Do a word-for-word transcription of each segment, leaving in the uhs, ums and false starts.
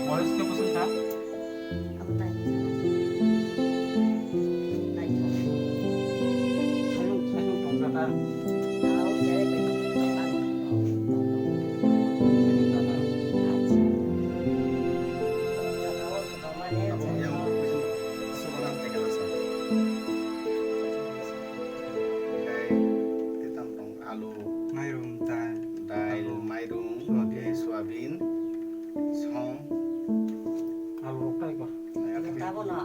Boyos khe bwswk kha? Sayung, sayung tongsa ta. Abo yang subanang teka rasa. Oke, kita tong alu, mairum, dal, dal, alu, mairum, soyabin, oke, soyabin, som. Alu rok tai ko. Tabona.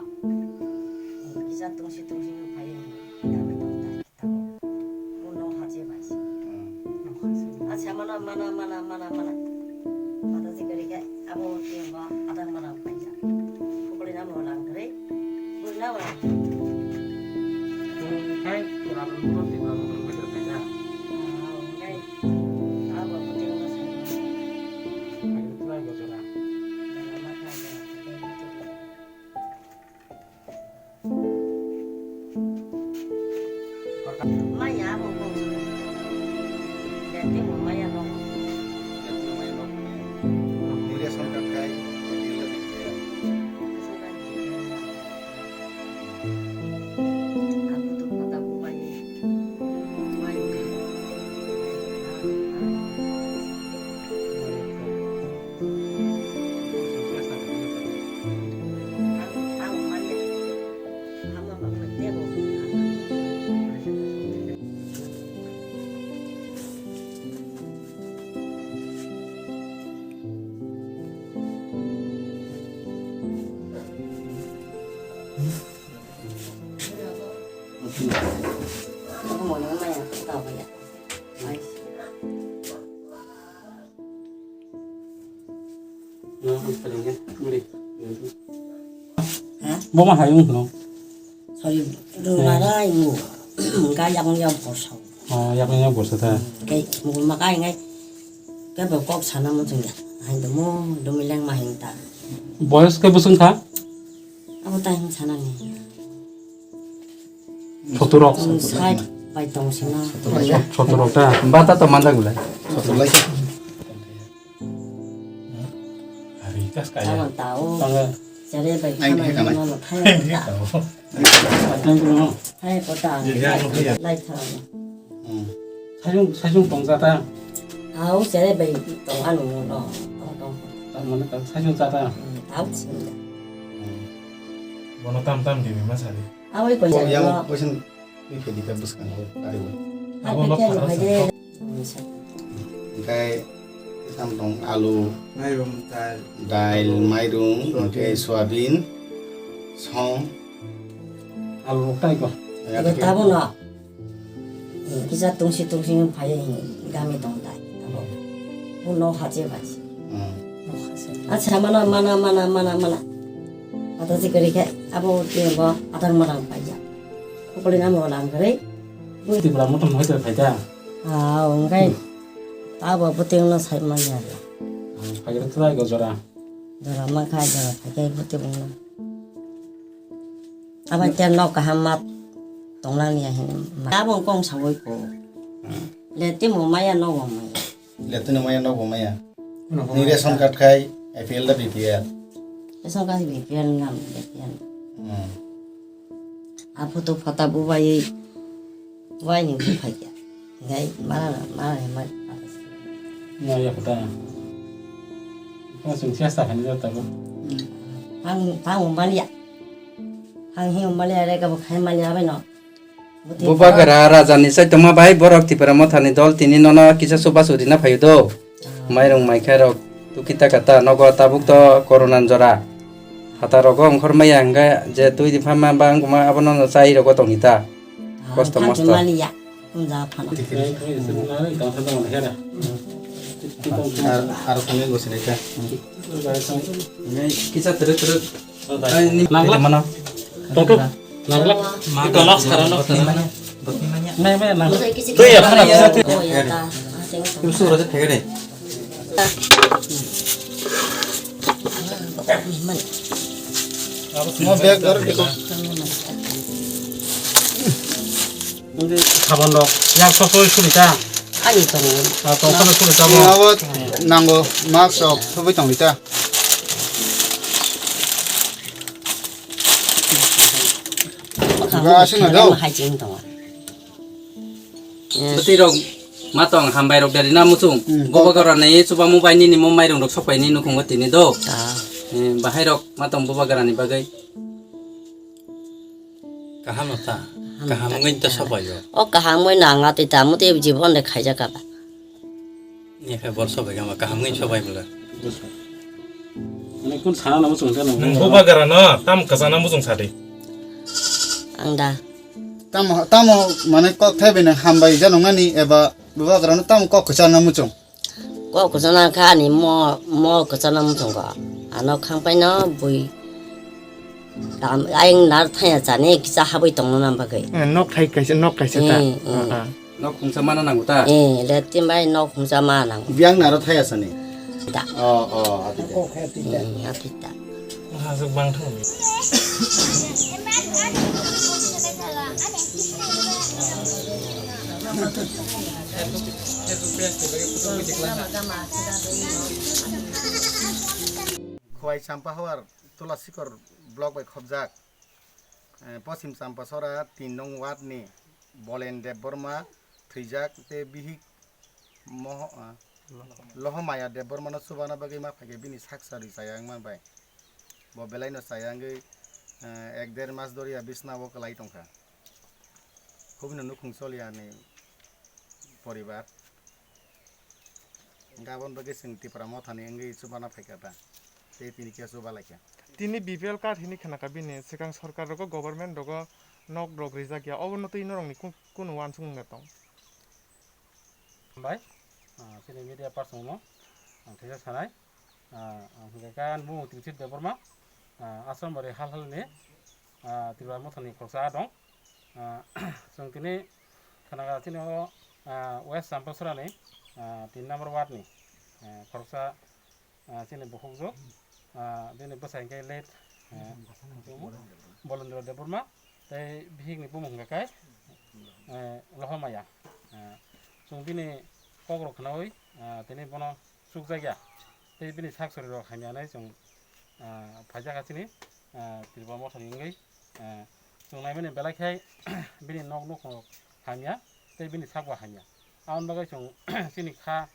Kisa tungsi tungsi phai. Uno haje bai. Hmm. Acha mana mana mana mana mana. Mata jikari ke abo tiang ba adang mana paija. Pukuli nam lo lang kare. Bui na ba. Kai pura lo lo ti ba lo lo kare kaija. Ah, kai. Abo tiang ba sa. Kai try go jora. Dala mata ja. Maya abo kok. Jadi mo maya no. Jadi mo maya no. Ni ration card kai, jadi lebih kaya. Aku tu kata bukan ni. Maya. Bo ma hai wng tong. Sorry, rwla rai mo. Ga yang yang borsa. Oh, yang yang borsa ta. Kai mo ma kai ngai. Kai bo kok sana mo jung ya. Hai do mo, do mi leng ma hin ta. Boyos ke bwswng kha? Abo tai hin sana ni. Sotorok. Sai pai tong sana. Sotorok ta. Bata to manjak belai. Sotorok lai. Ari kas kaya. Tama tao. Tanga. Jare bai khana khana no thai. Atang ko no. Hai kota. Lai thang. Hmm. Sajung sajung tong jata. Au jare bai tong anu no. Tong tong. Tamone ta sajung jata. Hmm, tao sing. Hmm. Bono tam tam di ma sari. Awai ko yang no. Yang question ni pedi ka bwskango ari bo. Abo no phara. Hingke tamo tong alu, mairum, dal, dal, mairum, hingke soyabin, som. Alu rok tai ko. Tabona. Kisa tungsi tungsi phai gami tong tai. Abo. Bo no hache bai. Hmm. Acha mana mana mana mana mana. Ata si kari khe abo tiang bo atang mana pai ya. Pokoli namo lang kare. Tipra motom hoi to phaida. Ah, ongkai. Tabo buting no sai manya. Phaida try go jora. Jora ma khai jora phaida buting no. Abai te nok kaham mat tonglang ya hin. Abo kong sawoi ko. Le timo maya no bo maya. Letino maya nogo maya. Ni ration card khai A P L da B P L? Ration card B P L ngam B P L. Hmm. Apo to photo bubai, bubai ni buphai kya. Gai mara mara ni mai. Na ya photo. Ko sung siya sa hani jata ko. Tang tang umban ya. Ang hiyo mali are kabo khai mali abai no. Buti Bubagra raja ni sai tongma bai borok Tipra Motha ni dol tini nono kisa chubachu rina phaio do. Ah. Mairung maikha rok tukita kata nogo tabuk to corona ni jora. Hata rogo ongkhor maya hingga je twi di phamma ba wngkuma abono no chai rogo tongita. Ah, kosto thank you mosto. Mali ya. Wngja phano. Ar, aro thangwi bo sinai kha. Kisa twrwk twrwk. Ai, ni Nangla. Mano. Tongthok. Nangla. Ito last karano. Botni manya. Nai, nai, nang. Twi ya, phano. Oh, ya, ta. Ah, tengok. Yusu roja phege de. Mo bag dor diko. Hindi sabon dok. Yang soso suri ta. Ani tongo. Ah, tong soso suri ta mo. Abo nango mask rok thubui tong ta. Ga asing na dao. Hai jeng tongo. Bwtwi rok ma tong hambai rok dari na muchung. Hmm, Bubagra ni chuba mo bai nini mo mairung rok sok pai ni nukhung o tini do. Ta. Eh, bahai rok ma tong Bubagra ni bagwi. Kaham no ta. Kaham wngwi ta sok pai o. O kaham wngwi no ang atwi ta muti jibon de khaijak ba. Ni khe bor sok bai ma kaham wngwi sok bai bwla. Ani kun sana na muchung ta no. Nung Bubagra no tam kasana muchung sadi. Ang da. Tamo, tamo, mane kok thai bini hambai jano ngani eba Bubagrano tamo kok kwchana muchung. Kok kwchana kha ani mo, mo kwchana muchung ko. Ano khangpai no bui tam, ayang nar thaya chani kisa habui tongna nam bagwi. Eh, nok thai kaisa, nok kaisa ta. Eh, eh. Ah, ah. Nok khungsa mana nango ta? Eh, le tin bai nok khungsa ma nango. Biang naro thaya sani. Da. Oh, oh, ati da. Hmm, ati da. Hasuk bang thang. Khowai Champahawar Tulasikor block bai khobjak, eh, Poschim Champachora tin nong ward ni Bolen Debbarma thwijak tei bihik Moho-, ah, Lohomaya Debbarmano chubana bagwi ma phaikhe bini sak sarwi chaya wngma bai. Bo belaino chaya wngwi, eh, ek der mas doriya bisnao kwlai tongkha. Khubino nukhung choliya ni poribar. Hingkhe aboni bagwi chwng Tipra Mothani wngwi chubana phaikha ta. Tei tini khe chuba laikha. Tini B P L card hini khnakha bini, swkang sorkar rogo, government rogo nok rok rijak ya. Obono twi norokni ku-, kunu uansukmung tong? Hambai, ah, chini media person no ang thaicha sanai, ah, ang hwnkhe khe ani bumung Trinsit Debbarma, ah, Asrambari hal hal ni, ah, Tipra Mothani khoroksa dong. Ah, chwng tini khwnakha chini o, ah, West Champachorani, ah, tin number ward ni, ah, khoroksa ah, chini bukhukjwk, ah, bini bwsai hwnkhe late, ah, Bolendra Debbarma, tei bihikni bumung hwnkha khe, eh, Lohomaya. Ah, chwng bini kokrok khnaui, ah, tini bono chukjakya. Tei bini sak sorirok hamya hinwi chwng, ah, phaijakha chini, ah, Tipra Mothani wngwi, ah, chwng naimani belai khe bini nok nukhungrok hamya, tei bini sakbo hamya. Aboni bagwi chwng chini kha,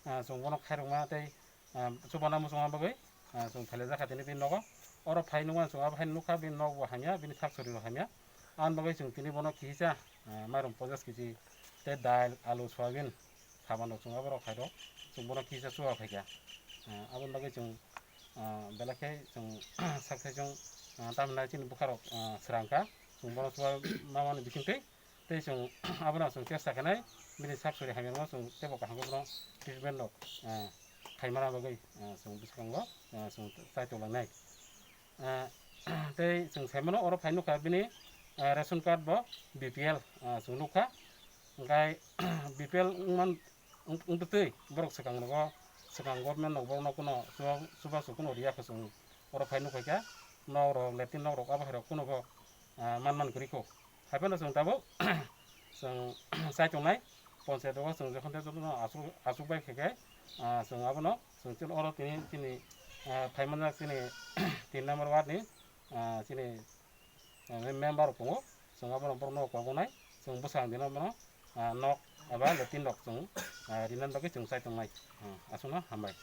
ah, chwng bono khairokma tei ah, chubana muchungma bagwi, ah, chwng phailaijakha tini bini nogo. Oro phai nukmani chwng abo haino nukha, bini nokbo hamya, bini sak soriro hamya. Aboni bagwi chwng tini bono kisa, ah, mairum ponchash kg tei dal, alu, soyabin, sabanrok chwng aborok khairok. Chwng bono kisa chuba phaikha. Ah, aboni bagwi chwng, ah, belai khe chwng sak sai chwng, ah, tamhinai chini bwkharok, ah, swrang kha. Chwng bono chuba mamani bisingtwi. Tei chwng abono chwng chesta khainai, bini sak sori hamya rwno chwng teibo kaham khe bono treatment rok, eh, khaimana bagwi, eh, chwng bwskango, eh, chwng chai tonglangnai. Eh, tei chwng saimano oro phai nukha bini, eh, ration card bo B P L, eh, chwng nukha. Hwnkhe B P L wngman, wng-, wngtwi borok swkang rogo, swkang government rok borokno kuno chuba-, chubachu kuno riya khe chwng oro phai nukhaikha. Nok rok, latrine nok rok, abo hai rok kuno bo, ah, man man kwrwi kho. Haiphano chwng tabuk chwng chai tongnai, ponchayat rogo chwng jokhon tei jotono achuk, achuk bai khe khe, ah, chwng abono chwng chini oro tini chini, ah, phaimanjak chini tin number ward ni, ah, chini, ah, member rok tongo, chwng abono borokno kok wngnai, chwng bwsang dino bono, ah, nok eba latrine rok chwng, ah, rinani bagwi chwng chai tongnai, ah, aswkno hambai.